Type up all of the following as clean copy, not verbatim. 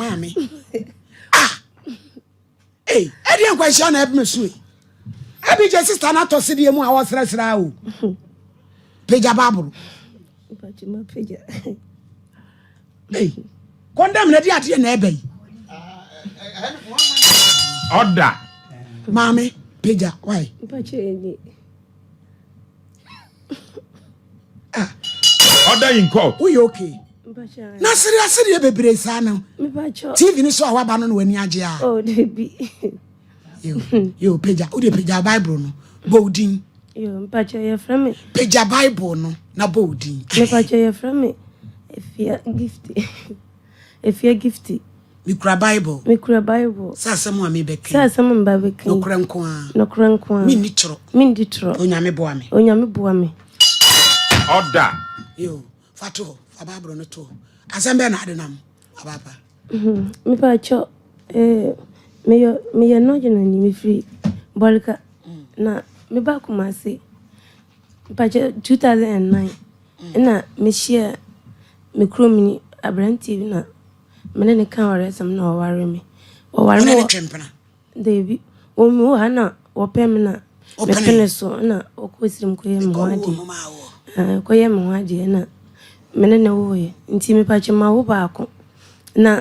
Maame. Ah! Ei, ɛdeɛ nkwanhyia na ɛbɛmɛ so yi. Abigye sista no atɔ sedeɛ mu a ɔsrɛsrɛ o. Pagya baabolo. Ei, kɔndɛm na ɛde adeɛ na ɛbɛ yi. Ɔda. Maame, pagya, why? Ah. Order in court. Woyɛ okay. Na sereɛ sereɛ bebree saa no. TV no so a waba no na w'ani agye a. Oh, debi. Yo, yo, pagya. Wode pagya Bible no. Bɔ wo din. Yo, mpakyɛ yɛfrɛ me. Pagya Bible no na bɔ wo din. Mepakyɛ yɛfrɛ me Efia Gifty. Efia Gifty. Mekura Bible. Mekura Bible. Sɛ asɛm a mebɛka yi. Sɛ asɛm a meba bɛka yi. Nokorɛ nko ara. Nokorɛ nko ara. Menni torɔ. Menni torɔ. Onyame boa me. Onyame boa me. Ɔda. Yo, fa to hɔ. Fa Bible no to hɔ. Asɛm bɛn na ade nam abaapa? Mepa kyɛw, eh, meyɛ meyɛ Nɔdwenani, mefiri Bɔlka. Na meba Kumasi, mepa kyɛw, 2009, ɛna mehyia me kuromni aberanteɛ bi na Me ne no kaa awaresɛm na ɔwaree me. Ɔwaree me Wo ne no wɔ twe mpena? Dabi. Wɔ me wɔ ha na wɔpɛ me na Wopene? mepene so na ɔkɔɔ sirim kɔyɛɛ me ho Ɛkɔ adeɛ. woo mu maa woɔ? Ah, kɔyɛɛ me ho adeɛ na me ne no woeɛ. Nti mepakyɛ mawo baako. Na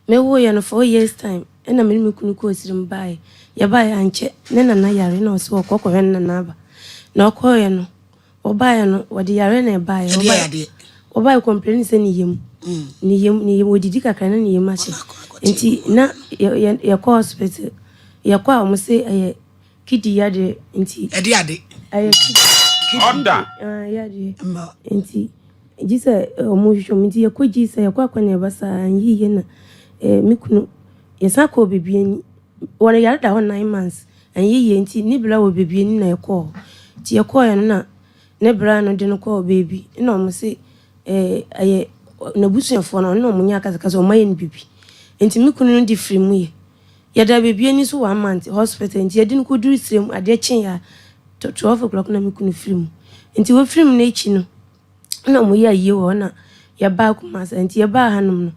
mewoeɛ no 4 years time ɛna me ne me kunu kɔɔ sirim baeɛ. Yɛbaeɛ ankyɛ ne nana yare na ɔse ɔkɔ kɔhwɛ ne nana aba. Na ɔkɔeɛ no Wɔbaeɛ no, wɔde yareɛ na ɛbaeɛ. Ɛdeɛ Wɔbaeɛ, yadeɛ? wɔbaeɛ complain sɛ ne yam, ne yam, ne yam. Wɔdidi kakra na ne yam ahye. Nti na yɛ, yɛ, yɛkɔ hospital. Yɛkɔ a wɔn se ɛyɛ kidney yadeɛ nti. Ɛde ade? Ɛyɛ kidney. Ɔda. Ah, yadeɛ. Mma. Nti gye sɛ wɔn hwehwɛ mu. Nti yɛkɔ gye sɛ yɛkɔ akɔneaba saa anyɛ yie na eh, me kunu yɛsan kɔɔ baabi ani. Wɔn yare da hɔ 9 months. Anyɛ yie nti ne bra wɔ baabi ani na yɛkɔɔ hɔ. Nti yɛkɔɔeɛ no na ne bra no de no kɔɔ baabi na wɔn se ɛɛ ɛyɛ n'abusuafoɔ no ɔno na wɔn nyɛ akasakasa wɔn ayɛ no biribi. Nti me kunu no de firi mu yɛ. Yɛda baabi ani so 1 month hospital nti yɛde no kɔduru sire mu adeɛ kyeeɛ a 12 o'clock na me kunu firi mu. Nti wɔfiri mu no akyi no na wɔyɛ ayie wɔ hɔ na yɛbaa Kumasi. Nti yɛbaa hanom no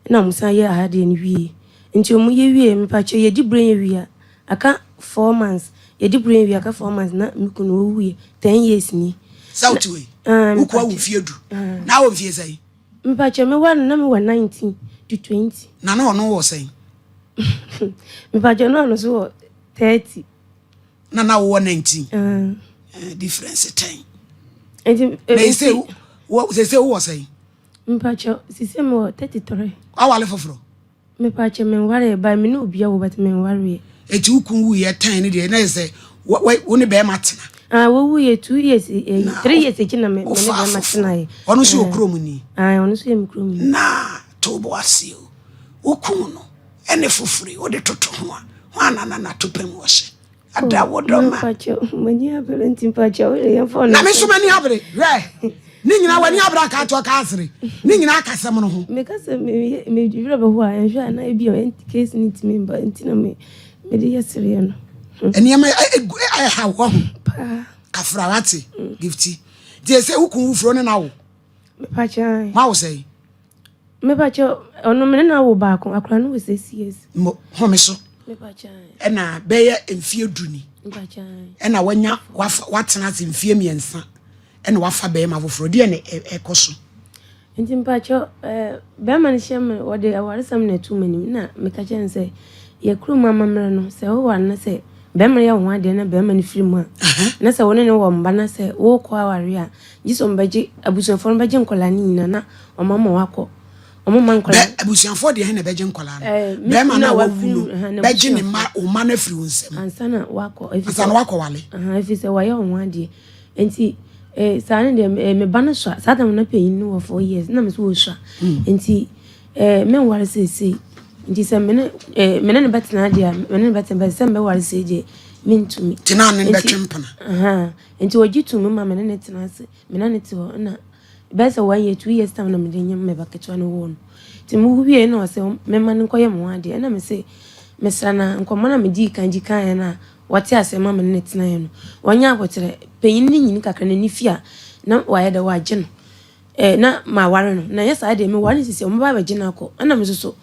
na wɔsan yɛɛ aha deɛ no wie. Nti wɔyɛ wie mepakyɛ yɛdi berɛ yɛ wie a aka 4 months yɛdi berɛ yɛ wie aka 4 months na me kunu ɔwuiɛ 10 years ni. Sɛ wote wei, Ah, wokɔ awo mepakyɛ. mfie 10 na awɔ mfie sɛn? Mepakyɛ mewɔ no na mewɔ 19 to 20. Na na ɔno wɔ sɛn? Mepakyɛ na ɔno nso wɔ 30. Na wowɔ 19. Ah. Difference 10. Nti Na ɛsɛ sɛ wowɔ sɛn? Mepakyɛ sisi mewɔ 33. Wawale foforɔ? Mepakyɛ menwaree ba me ne obi awo but menwareɛ. Eti wo kun wuyɛ 10 no deɛ na yɛ sɛ wo ne bɛrima tena. Ah, wɔwuiɛ 2 years, Na 3 years akyi na me ne wofa bɛrima foforɔ. tenaeɛ. Ɔno nso yɛ Ah, kurom ni. ah, ɔno nso yɛ me kurom ni. Na to bo ase o. Wo kun no ɛne foforɔ yi wode toto ho a ho ana na nato pɛ mu ɔhyɛ. Ada wo dɔ ma. Mepakyɛ m'ani abere nti mpakyɛ wode yɛmfa ɔno Na me nso m'ani abere. Hwɛ. Ne nyinaa w'ani abere aka ato ɔka asere. Ne nyinaa akasɛm no ho. Meka sɛ me werɛ bɛho a ɛnhwɛ a na ebi a case no ntumi mba nti na me mede yɛ sereɛ no. Nneɛma ɛha wo ho. Paa. Kafra wate Gifty. Nti ɛsɛ wo kun wofuro ne na wo. Mepakyɛ. Ma wo sɛn? Mepakyɛ ɔno me ne no awo baako akora no wɔ 6 years. Mo home so. Mepakyɛ. Ɛna bɛyɛ mfie 10 ni. Mepakyɛ. Ɛna wanya wafa watena ase mfie 3 ɛna wafa bɛrima foforɔ. Deɛ na ɛkɔ so. Nti mpakyɛ ɛɛ bɛrima no hyɛ me wɔde awaresɛm na ɛto m'anim na meka kyerɛ no sɛ yɛ kurom amammerɛ no sɛ woware na sɛ bɛrima no yɛ wo ho adeɛ na bɛrima no firi mu a na sɛ wo ne no wɔ mba na sɛ wokɔ aware a gye sɛ ɔmbɛgye abusuafoɔ no bɛgye nkɔlaa no nyinaa na ɔma ma wakɔ ɔmo ma nkɔlaa Bɛ abusuafoɔ deɛ na ɛbɛgye nkɔlaa no. Ɛɛ, me Bɛrima kunu no a a wawu wafiri no mu, ɛhɛn, bɛgye ne n'abusuafoɔ. mma wo mma no afiri wo nsam. Ansa na wakɔ ɛfiri Ansa na sɛ wakɔ wale. Aha, ɛfiri sɛ wayɛ wo ho adeɛ nti saa no deɛ me ba no sua saa tam no panyin no wɔ 4 years na me so wɔ sua nti menware seesei nti sɛ me ne me ne no bɛtena deɛ a me ne no bɛtena bɛ sɛ mbɛware sei deɛ mentumi. Nti na ne Nti bɛtwe mpena. aha, nti ɔgye to mu ma me ne ne tena ase me ne ne te hɔ na bɛyɛ sɛ 1 year 2 years time na mede nyem me ba ketewa no woo no nti mewo wie na ɔsɛ mema no nkɔyɛ me ho adeɛ ɛna me se mesra na nkɔmmɔ na medii kan gyi kaeɛ no a wɔte aseɛ ma me ne ne tenaeɛ no wɔnyɛ abɔterɛ panyin no nyini kakra n'ani fi a na wayɛ dɛ wagye no. Eh, na maware no. Na ɛnyɛ saa deɛ, meware no sisi a, wɔbɛba abɛgye no akɔ. Ɛna me nso so,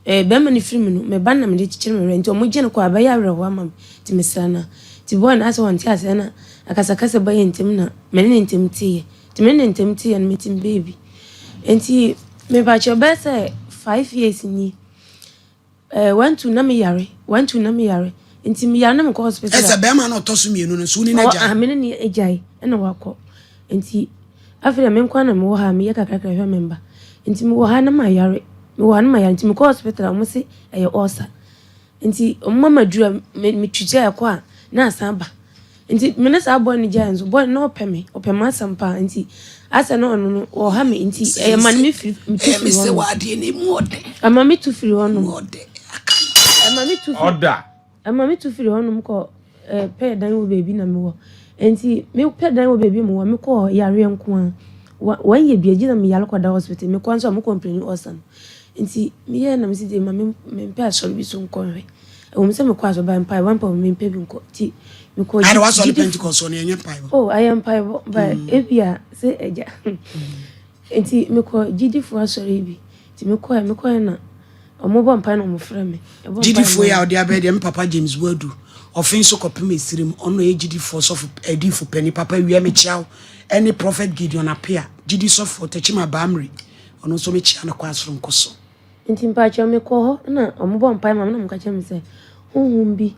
eh, bɛrima no firi mu no, me ba no na mede kyekyere me werɛ. Nti wɔgye no kɔ a, ɛbɛyɛ awerɛhoɔ ama me. Nti mesrɛ no a. Nti boy no asɛ ɔnte aseɛ na akasakasa ba yɛn ntam na me ne ne ntam teeɛ. Nti me ne ne ntam teeɛ no, metim baabi. Nti mepakyɛw bɛyɛ sɛ 5 years nie. Eh, 1 2 na me yare, 1 2 na me yare. Nti me yare na me kɔ hospital. Ɛsɛ bɛrima na ɔtɔ so mmienu no nso wo ne no Ɔwɔ agyae? Ah, me ne ne agyae ɛna wakɔ. Nti afei na me nko na mewɔ ha a meyɛ kakrakra hwɛ me mba. Nti mewɔ ha na mayare, mewɔ ha na mayare. Nti mekɔ hospital a wɔn se ɛyɛ ulcer. Nti wɔn mama aduru a me metwitwa ɛkɔ a na asan ba. Nti me ne saa boy no gyae nso, boy no na ɔpɛ me, ɔpɛ m'asɛm paa. Nti asɛ na ɔno no ɔha me nti ɛyɛ ma no me firi metu Ɛyɛ me firi sɛ hɔ nom. w'adeɛ no emu ɔdɛ. Ɛma me tu firi hɔ Emu nom. ɔdɛ. Aka no. Ɛma me tu firi Ɔda. Ɛma me tu firi hɔnom kɔ eh, pɛɛ dan wɔ baabi na mewɔ. Nti me pɛ dan wɔ baabi mewɔ, me kɔɔ yareɛ nko ara. Wa wɔn yɛ bi agye na me yare kɔda hospital. Me kɔ nso a mo complain ulcer no. Nti me yɛ na me si deɛ ma me me mpɛ asɔre bi so nkɔ nhwɛ. Ɛwɔ mu sɛ me kɔ asɔre ba mpaebɔ mpaebɔ me mpɛ bi nkɔ. Nti me kɔ Ade wasɔre gyidi Pentecost no ɛnyɛ mpaebɔ. Oh, ayɛ mpaebɔ ba ebi a sɛ agya. Nti mekɔ gyidifoɔ asɔre bi. Nti mekɔɛ na ɔmo bɔ mpae na ɔmo frɛ me. Ɛbɔ mpae Gyidifoɔ yi ma a ɔde abɛɛ deɛ me papa James Boadu ɔfe nso kɔpem esirim, ɔno ɔyɛ gyidifoɔ sɔfo adiyifo panin. Papa wia mekyia wo, ɛne Prophet Gideon Apea gyidi sɔfoɔ Tekyima Baamri, ɔno nso mekyia no kɔ asoronko so. Nti mpakyɛw mekɔ hɔ na ɔmo bɔ mpae ma me na ɔmo ka kyerɛ me sɛ honhom bi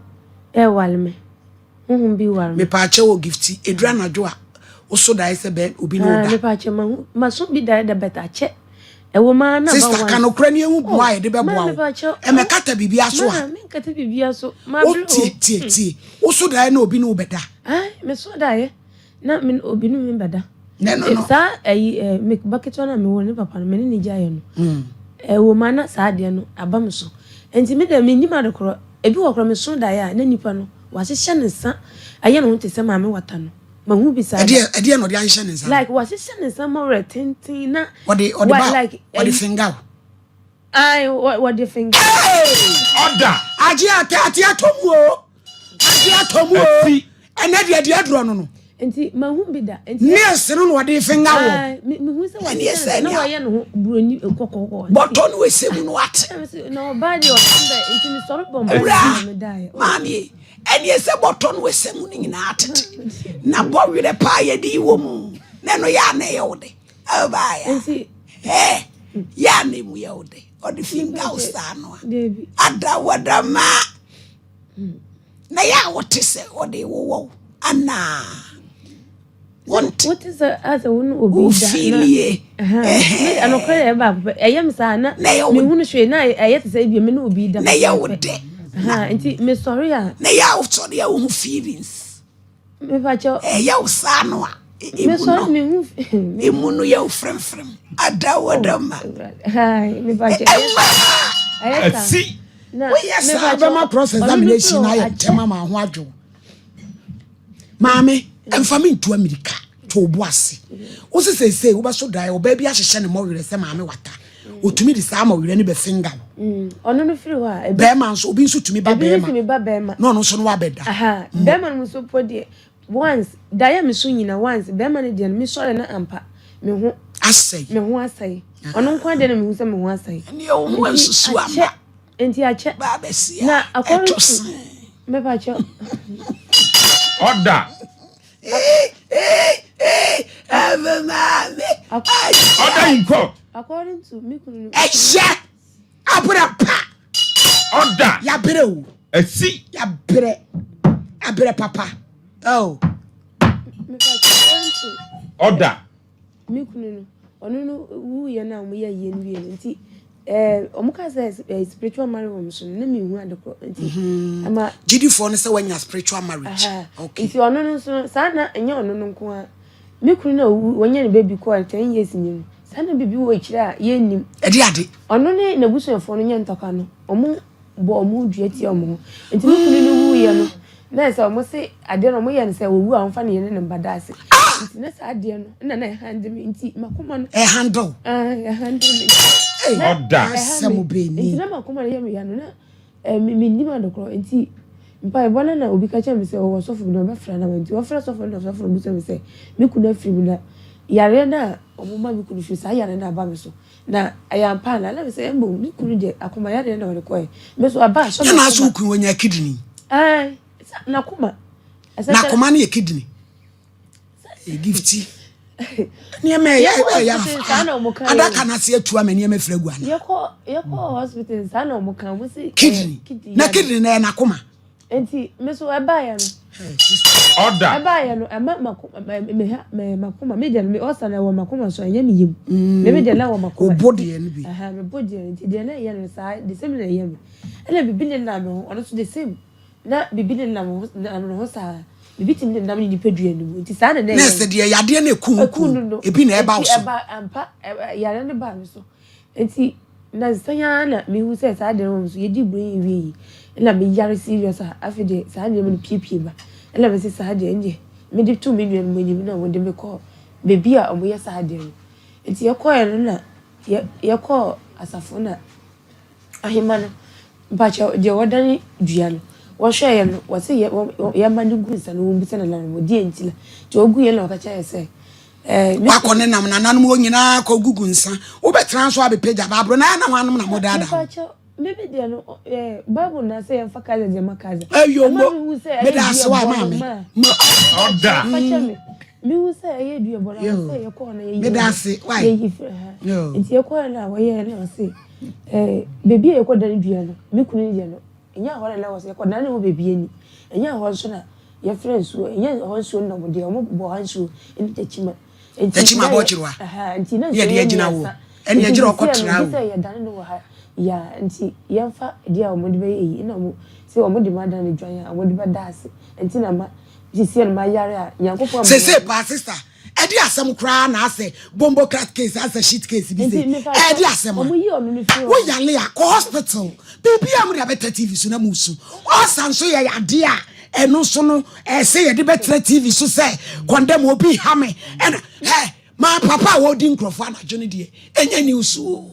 ɛware me. Honhom bi ware me. Mepaakyɛw o Gifty, eduru anadwo a woso dae sɛ bɛ obi ne wo Ah, da? mepaakyɛw mahu maso bi dae da but akyɛ. Ɛwɔ mu ara na aba Sister, ka once. nokorɛ ne yɛhu Oh, mmoa a yɛde ma bɛboa wo. mepaakyɛw. Ɛmɛkata biribiara so Ma a. menkata biribiara so. Wo Mabrɛ o. tie tie tie. Woso daeɛ na obi ne wo bɛda? Ah, meso daeɛ na me obi ne me bɛda. Na ɛno no. Saa ayi eh, me ba ketewa no a mewɔ ne papa no, me ne ne gyaeɛ no. Ɛwɔ mu ara na saa adeɛ no aba me so. Nti me deɛ mennim ade korɔ. Ebi wɔ korɔ meso daeɛ a na nipa no wahyehyɛ ne nsa ayɛ ne ho te sɛ maame wata no. Mahu bi saa da. Ɛdeɛ ɛdeɛ na ɔde ahyehyɛ ne nsa no? Like wahyehyɛ ne nsa ma werɛ tenten na Ɔde ɔde wa ba like ɔde ɛyi. finger wo. Ae, wɔde finger. Ɔda. Agye ate ate atɔ mu o. Agye atɔ mu o. Ati. Ɛnɛ deɛ deɛ adurɔ no no. Nti mahu bi da. Nti Nails no na ɔde finger wɔ. Ae, mehu sɛ Ɛne wahyehyɛ sɛ ne nsa na nea wayɛ ne ho buroni kɔkɔkɔ. bɔtɔ no ɛsɛ mu no ate. Ɛna mese, na ɔbaa deɛ ɔte bɛ nti mesɔre bɔ mpaeɛ Awura na medaeɛ. Oh. maame ɛneɛ sɛ bɔtɔ no ɛsɛ mu no nyinaa tete na bɔ werɛ paa yɛde yi wɔ mu na ɛno yɛ a na ɛyɛ wo de ɔbaayɛ Nti ɛ yɛ a na emu yɛ wo de ɔde finger wo saa no a Dabi. ada wadama na yɛ a wote sɛ ɔde wowɔ wo anaa wonte? Wote sɛ asɛ wo ne obi da na wofilie. Ɛnokorɛ yɛ baako pɛ ɛyɛ me saa na Na ɛyɛ wo mehunu hwee na ɛyɛ te sɛ ebia me ne obi da na ɛyɛ wo pɛpɛɛpɛ. dɛ Nti mesɔre a na ɛyɛ a wosɔre a wohu feelings mepakyɛw ɛyɛ wo saa no a emu mesɔre no mehu emu no yɛ wo frɛmfrɛm ada wadama mepakyɛw ɛma ɛyɛ saa Asi. na woyɛ saa mepakyɛw bɛma process ɔno no examination firi na hɔ ayɛ akyɛ ntɛm ama ho adwo. Maame, ɛmfa me ntu amirika, to wo bo ase. Wo se seesei wobɛso daeɛ ɔbaa bi ahyehyɛ ne mmɔwerɛ sɛ maame wata. Ɔtumi de saa mmɔwerɛ no bɛfinga wo. Ɔno no firi hɔ a ebi Bɛrima nso, obi nso tumi ba ebi nso bɛrima tumi ba bɛrima. Na ɔno nso no wabɛda. Aha, bɛrima no nso po deɛ once daeɛ a meso nyina once bɛrima no deɛ no mesɔre na ampa me ho Asɛe. me ho asɛe. Ɔno nko ara deɛ na mehu sɛ me ho asɛe. Ɛneɛ wo ho Nti ansusu akyɛ ama. nti akyɛ Baa bɛsi na a according ɛto to sen. mepakyɛw Ɔda. Ɛfɛ maame. Order in court. According to me kunu no Ɛyɛ abrɛ pa. Order. Yabrɛ o. Asi. Yabrɛ. Abrɛ papa. Oh. Mepakyɛw according to Order. Me kunu no, ɔno no wuyɛ no a wɔyɛ ayie no wie no nti ɛɛ wɔn ka sɛ ɛɛ spiritual marriage wɔ mo so no na mi hu ade korɔ nti ɛma. Gyidifoɔ no sɛ wanya spiritual marriage. Okay. Nti ɔno no nso no saa na ɛnyɛ ɔno no nko ara, me kunu no a owu wɔnyɛ ne baby kɔɔ 10 years ni no, saa na bibi wɔ akyire a yɛnnim. Ɛde ade. Ɔno ne n'abusuafoɔ no nyɛ ntɔkwa no, wɔn bɔ wɔn dua tia wɔn ho. Nti me kunu no wuiɛ no na sɛ wɔn se adeɛ no wɔn yɛ no sɛ owu a wɔmfa ne yere ne ne mba da ase. Nti na saa adeɛ no na na ɛhandle me nti makoma no. Ɛhandle. Ah, ɛhandle me. Hey, Ɔda. Ɛha me asɛm bɛni. Nti na makoma no yɛ me ya no na eh, me mennim ade korɔ nti mpaebɔ no na obi ka kyerɛ me sɛ ɔwɔ sɔfo bi na ɔbɛfrɛ no ama nti wɔfrɛ sɔfo no na sɔfo no bisa me sɛ me kunu afiri mu na. Yareɛ no a wɔn ma me kunu firi saa yareɛ no aba me so na ɛyɛ ampa anaa? Na me sɛ mbom me kunu deɛ akoma yareɛ na ɔde kɔɛ me so aba ahyɛ m'akoma. Ɛna aso okunu wanya kidney. Ɛɛ n'akoma. N'akoma no yɛ kidney. Gifti. Nneɛma ɛyɛ ɛyɛ adaka no ase atu ama nneɛma firi agu ana. Yɛkɔ yɛkɔ hospital saa na wɔn ka wɔn si. Kidney na kidney na ɛyɛ n'akoma. Nti me so ɛbaeɛ no. Order. Ɛbaeɛ no ɛma makoma me ha me makoma me deɛ no me ɔsa na ɛwɔ makoma so ɛnyɛ me yam. Mm. Me me deɛ na ɛwɔ makoma. Obo deɛ no bi. Ɛhɛn me bo deɛ no nti deɛ na ɛyɛ no saa the same na ɛyɛ me. Ɛna bibi ne nam me ho ɔno so the same na bibi ne nam ho nam ne ho saa bibi tumi ne nam ne nipadua no mu nti saa na na ɛyɛ. Na ɛsɛ deɛ yadeɛ na eku ku no no ebi na ɛba wo so. Nti ɛba ampa yareɛ no baa me so. Enti nnansa yi ara na mehu sɛ saa adeɛ no wɔ me so. Yɛdii buronya yi wiei yi na meyare serious a afei deɛ saa nneɛma no piepie ba. Ɛna mese saa deɛ ɛndeɛ mede too me nuanom anim na wɔde me kɔɔ baabi a wɔyɛ saa adeɛ no. Enti yɛkɔeɛ no na yɛkɔɔ asafo na ahemma no mpakyɛw deɛ wɔdane dua no wɔhwɛeɛ no wɔse yɛma no gu nsa no wɔmmisa nananom deɛ nti na nti wɔguiɛ na wɔka kyerɛɛ sɛ Wakɔ ne nam nananom hɔ nyinaa kɔ gugu nsa. Wobɛtena nso abɛpagya Bible na ɛna hwanom na modaadaa wo. Meme deɛ no eh, Bible na sɛ yɛmfa kaza deɛ ma kaza. Ɛyɛ mo meda ase wa maame. Ɔda. Fakyɛ me. Mehu sɛ ɛyɛ duabɔ na sɛ yɛkɔɔ na yɛyi. Meda ase wa. Yɛyi firi ha. Nti yɛkɔɔ na wɔyɛɛ na ɔse eh, baabi a yɛkɔda no dua no, me kunu deɛ no, ɛnyɛ hɔ na na wɔ sɛ yɛkɔda ne ho baabi ani. Ɛnyɛ hɔ nso na Yɛfrɛ nsuo, ɛnyɛ hɔ nsuo no na wɔde, wɔn bɔ ha nsuo ne takyima. Takyima bɔ kyerɛ wa. Nti na nsuo yɛ agyina wo. Ɛne agyina ɔkɔ tra wo. Sɛ yɛdane no wɔ ha ya nti yɛmfa deɛ a wɔde bɛyɛ eyi na wɔn sɛ wɔn de ma dan dwan a wɔde bɛda ase nti na ma sisi no ma yare a Nyankopɔn. Sese paa sister Ɛde asɛm koraa na asɛ bombo crack case asɛ shit case bi se ɛde asɛm a wo yale a kɔ hospital biribi a mo de abɛtɛ TV so na mo su ɔsa nso yɛ yadeɛ a ɛno nso no ɛsɛ yɛde bɛtena TV so sɛ condemn obi ha me ɛna ɛ ma papa a wɔdi nkurɔfoɔ anadwo no deɛ ɛnyɛ news o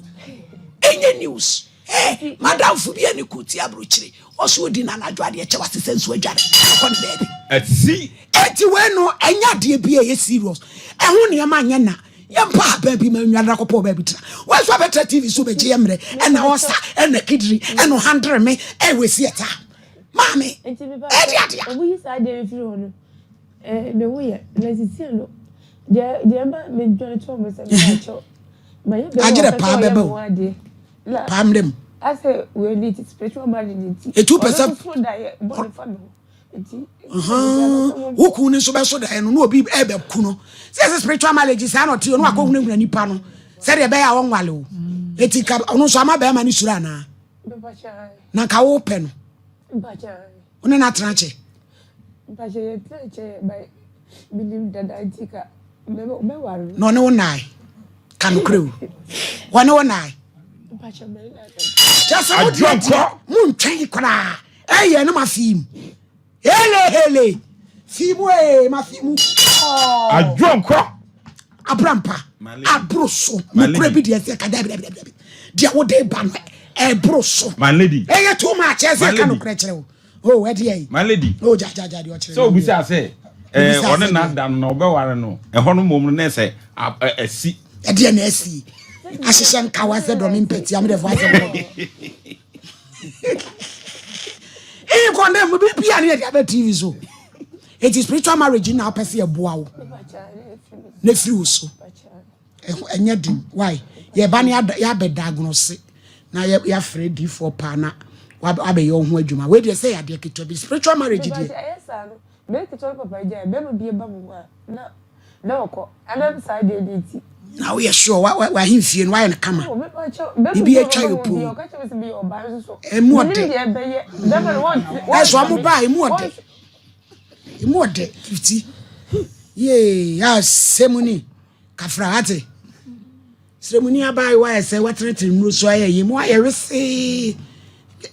ɛnyɛ news. Hey, madamfo bi a ne kunu te aburokyire, ɔso odi no anadwo adeɛ kyɛ wasesa nsuo adware akɔ ne baabi. Ɛsi. Eti wei no ɛnyɛ adeɛ bi a ɛyɛ serious. Ɛho nneɛma nyɛ na. Yɛmpa aban bi ma nnwa na kɔpɔ baabi tena. Wɔn nso abɛtra TV so bɛgye yɛ mmerɛ. Ɛna ɔsa, ɛna kidiri, ɛna ɔhandere me, ɛwɔ esi ɛta. Maame, ɛde adeɛ. Ɔmo yi saa adeɛ no firi hɔ no, ɛɛ me ho yɛ. Na sisi no, deɛ deɛ ɛma me dwane to ɔmo sɛ me kyɛw. Ma yɛ bɛrɛ Agyerɛ ɔpɛ sɛ paa ɔyɛ bɛba me o. ho adeɛ. Paa mmerɛ mu. Etu pɛ sɛ wo kun no nso bɛso daeɛ no na obi ɛbɛku no sɛ ɛsɛ spiritual marriage saa na ɔte ɔno akɔ hunahuna nipa no sɛdeɛ ɛbɛyɛ a ɔnwale o eti ka ɔno nso ama bɛrima no suro anaa na nka wopɛ no wo ne no atena kyɛ Na ɔne wo nnae. Ka nokorɛ o. Ɔne wo nnae. Kyɛ sɛ mo deɛ deɛ montwɛn koraa. Ɛyɛ no ma fii mu. Hele hele. Fii mu ee ma fii mu. Adwonkɔ. Abrampa. Aboro so. Nokorɛ bi deɛ sɛ ka dabi dabi dabi. Deɛ wode ba no ɛboro so. My lady. Ɛyɛ too much ɛsɛ ka nokorɛ kyerɛ wo. Oh, ɛdeɛ yi. My lady. Oh, gya gya gya deɛ ɔkyerɛ. Sɛ obisa sɛ ɛɛ ɔne na da no na ɔbɛware no ɛhɔ no mmom no na ɛsɛ ɛsi. Ɛdeɛ na ɛsi ahyehyɛ nkawa sɛ dɔme mpɛtia me dɛfo asɛm kɔ. Ee kɔndɛm mu bi bia ne yɛde abɛ TV so. Eti spiritual marriage na apɛ sɛ ɛboa wo. Na efiri wo so. Ɛnyɛ den. Why? Yɛba ne yɛabɛ diagnose na yɛafrɛ difoɔ paa na wabɛyɛ wo ho adwuma. Wei deɛ sɛ yɛ adeɛ ketewa bi. Spiritual marriage deɛ. Ɛyɛ saa no, bɛyɛ ketewa no papa gyae, bɛrima bi ba mu a na na ɔkɔ. Ɛnam saa deɛ no nti. Na woyɛ sure w'ahemfie no wayɛ no kama. Biribi atwa yɛ poo. Ɛmu ɔdɛ. Ɛso ɔmo baa ɛmu ɔdɛ. Ɛmu ɔdɛ fiti. Yee asɛm ni. Kafra wate. Sremuni abaayewa ayɛ sɛ watenatena nnuro so ayɛ yi mu ayɛ wesee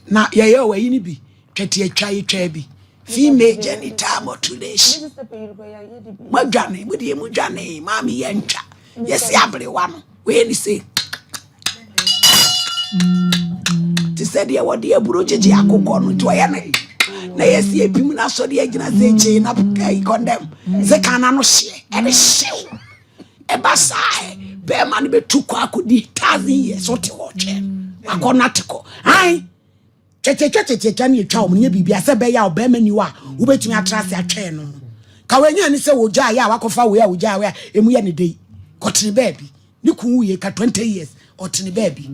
na yɛyɛ wɔ ayi no bi twɛte atwa yi twaa bi female genital mutilation moadwane mo deɛ modwane maame yɛntwa yɛse aberewa no wei ne se te sɛ deɛ wɔde aburo gyegye akokɔ no nti ɔyɛ no na yɛsi epim na asɔre agyina sɛ kyee na kɔndɛm sɛ kan na no hyeɛ ɛde hyew. Ɛba saa ɛ, bɛrima no bɛtu kɔ akɔdi thousand years wote hɔ twɛn wakɔ nate kɔ. Ae, twɛtwɛtwɛ twɛtwɛtwɛ ne yɛtwa wɔn nyɛ biribi asɛ bɛyɛ a ɔbɛrima ni hɔ a wobɛtumi atra ase atwɛn no no. Ka wanya ne sɛ wɔgyaa yɛ a wakɔfa wei a wɔgyaa wei a ɛmu yɛ ne dɛ yi kɔtene baabi. Ne kun wuiɛ ka 20 years ɔtene baabi.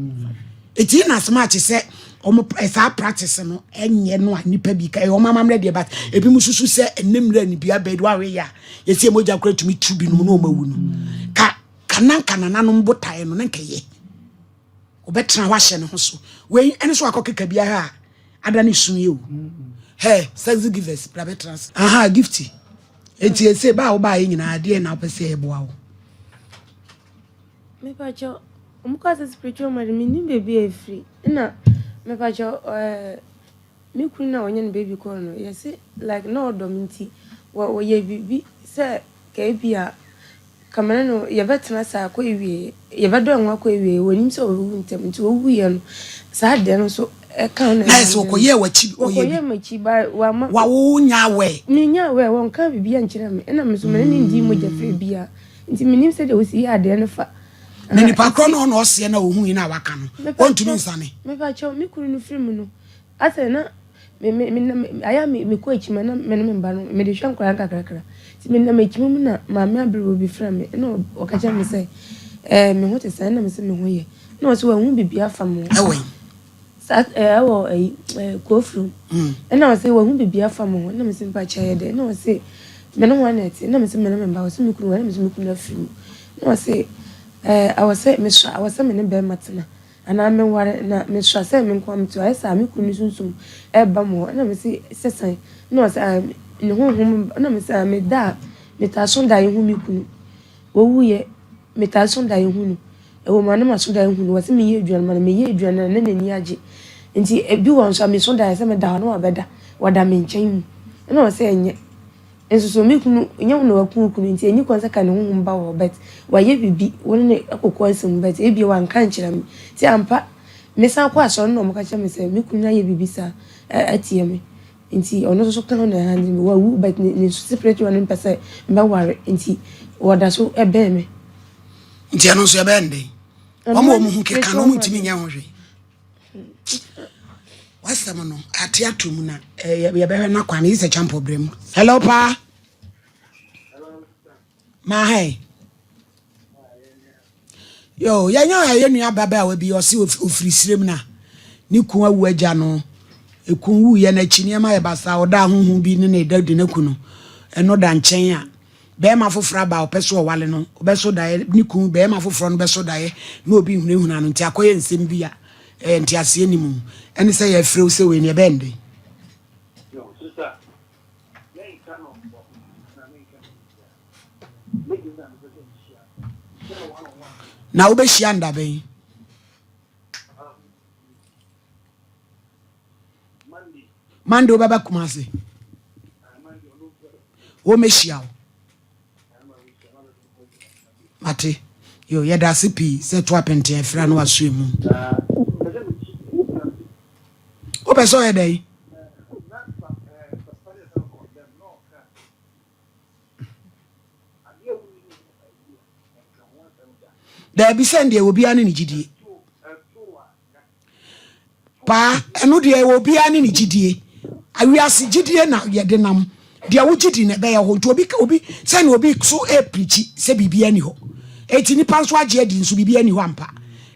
Eti na asɛm akye sɛ wɔn saa practice no ɛnyɛ no a nipa bi ka ɛyɛ wɔn amammerɛ deɛ but ebi mu susu sɛ ɛnɛ mmerɛ ne bi abɛɛ de wahwɛ yɛ a yɛsi mogya kora tumi tu binom na wɔn awu no ka kana nka nananom botaeɛ no ne nkɛyɛ ɔbɛtena hɔ ahyɛ ne ho so wei ɛne so akɔ keka bi ahwɛ a ada ne sun yɛ o hɛ sexy givers bra bɛtena ase aha gifty eti ese ba a wobaayɛ nyinaa adeɛ na wopɛ sɛ ɛboa wo. Mepakyɛw, ɔmo kaa sɛ spiritual marriage, mennim baabi a ɛfiri. Ɛna mepakyɛw ɛɛ me kunu no a ɔnyɛ ne baby kɔɔ no, yɛse like na ɔdɔ me nti, wɔ wɔyɛ biribi sɛ ka ebi a ka me ne no yɛbɛtena saa akɔ awieɛ, yɛbɛdɔ yɛn ho akɔ awieɛ, wɔnim sɛ ɔbɛwu ntɛm nti ɔwuiɛ no, saa adeɛ no nso ɛka ho na Na ɛsɛ wɔkɔyɛɛ w'akyi ɔyɛ bi. Wɔkɔyɛɛ m'akyi ba wama. Wa wo nya aware. Menya aware, wɔnkaa biribiara nkyerɛ me, ɛna me nso me ne no ndii mogya fɛ biara. Nti mennim sɛdeɛ wɔsi yɛ adeɛ no fa. Na nipa korɔ no ɔna ɔseɛ na ɔhui no a waka no, ɔntumi nsane. Mepakyɛw, me kunu no firi mu no, asɛ na me me me me ayɛ a me mekɔ akyima na me ne me mba no mede hwɛ nkwadaa nkakrakra. Nti menam akyima mu na maame aberewa bi frɛ me ɛna ɔka kyerɛ me sɛ ɛɛ me ho te sɛn ɛna mese me ho yɛ. Ɛna ɔse wahu biribi afa me ho. Ɛwɔ he? Saa ɛɛ ɛwɔ ɛyi ɛɛ Kurofurom. Ɛna ɔse wahu biribi afa me ho. Ɛna mese mpakyɛ ɛyɛ dɛn? Ɛna ɔse me ne hwan na ɛte? Ɛna mese me ne me mba. Ɔse me kunu wɔ he? Ɛna mese me kunu afiri mu. Ɛna ɔse ɛɛ ɛwɔ sɛ mesua ɛwɔ sɛ me ne bɛrima tena anaa menware na mesua sɛ me nko ara mete hɔ. Ayɛ saa a me kunu ne sunsum ɛreba me hɔ. Ɛna mese sɛ sɛn? Ɛna ɔse ɛɛ ne honhom ba. Ɛna mese ɛɛ meda a metaa so daeɛ hu me kunu. Owuiɛ, metaa so daeɛ hu no. Ɛwɔ mu a na maso daeɛ hu no. Wɔse menyɛ aduane ma no, meyɛ aduane a na n'ani agye. Nti ebi wɔ hɔ nso a meso daeɛ sɛ meda hɔ na wabɛda, wada me nkyɛn mu. Ɛna ɔse ɛnyɛ. Nso so me kunu, nyɛ wo na waku wo kunu nti ɛnni kwan sɛ ka ne honhom ba wɔ hɔ but wayɛ biribi, wo ne no akɔko asɛm mu but ebia wanka ankyerɛ me. Nti ampa, mesan kɔɔ asɔre no na wɔka kyerɛɛ me sɛ me kunu no ayɛ biribi saa atia me. Nti ɔno nso ka ho na ɛha nti wawu but ne ne spiritual no mpɛ sɛ mbɛware nti wɔda so ɛbɛn me. Nti ɛno nso ɛbɛyɛ ne dɛn? Wɔn a wɔn ho keka no wɔn ntumi nyɛ ho hwee. Wasɛm no ate ato mu na yɛbɛhwɛ na kwan yi sɛ kyampo brɛ mu. Hello paa. Ma hɛ. Yo, yɛnyɛ yɛ nua ababaawa bi ɔse ofiri sirem na ne kun awu agya no. Ekun wuyɛ n'akyi nneɛma yɛ basaa ɔda ahohu bi ne ne da di n'aku no. Ɛno da nkyɛn a bɛrima foforɔ aba a ɔpɛ so ɔwale no ɔbɛso daeɛ ne kun bɛrima foforɔ no bɛso daeɛ na obi hunahuna no nti akɔyɛ nsɛm bi a ɛyɛ nteaseɛ ni mu ɛne sɛ yɛfrɛ wo sɛ wei ne ɛbɛn den. Na wobɛhyia no dabɛn? Monday wobɛba Kumasi. Wɔmɛhyia wo. Mate. Yo, yɛda ase pii sɛ to apɛnten afira na waso emu. Wopɛ sɛ ɔyɛ dɛn? Daabi sɛ deɛ obiara ne ne gyidie. Paa, ɛno deɛ ɛwɔ obiara ne ne gyidie. Awiase gyidie na yɛde nam. Deɛ wogye di na ɛbɛyɛ hɔ. Nti obi obi sɛnea obi so ɛpirikyi sɛ biribi ani hɔ. Eti nipa nso agye adi nso biribi ani hɔ ampa.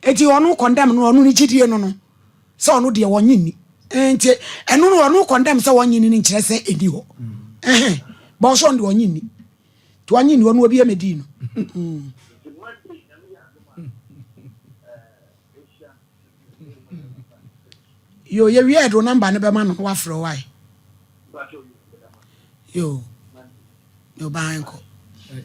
Eti ɔno kɔndɛm no ɔno ne gyidie no no sɛ ɔno deɛ wɔnye nni. Nti ɛno no ɔno kɔndɛm sɛ wɔnye nni no nkyerɛ sɛ ɛni hɔ. Ɛhɛn bɔsɔ ɔno deɛ ɔnye nni. Nti ɔnye nni ɔno obi ɛmɛdii no. Yo, yɛwie a yɛde wo namba no bɛma no na wafrɛ wo ae. Yo, yo bye nkɔ.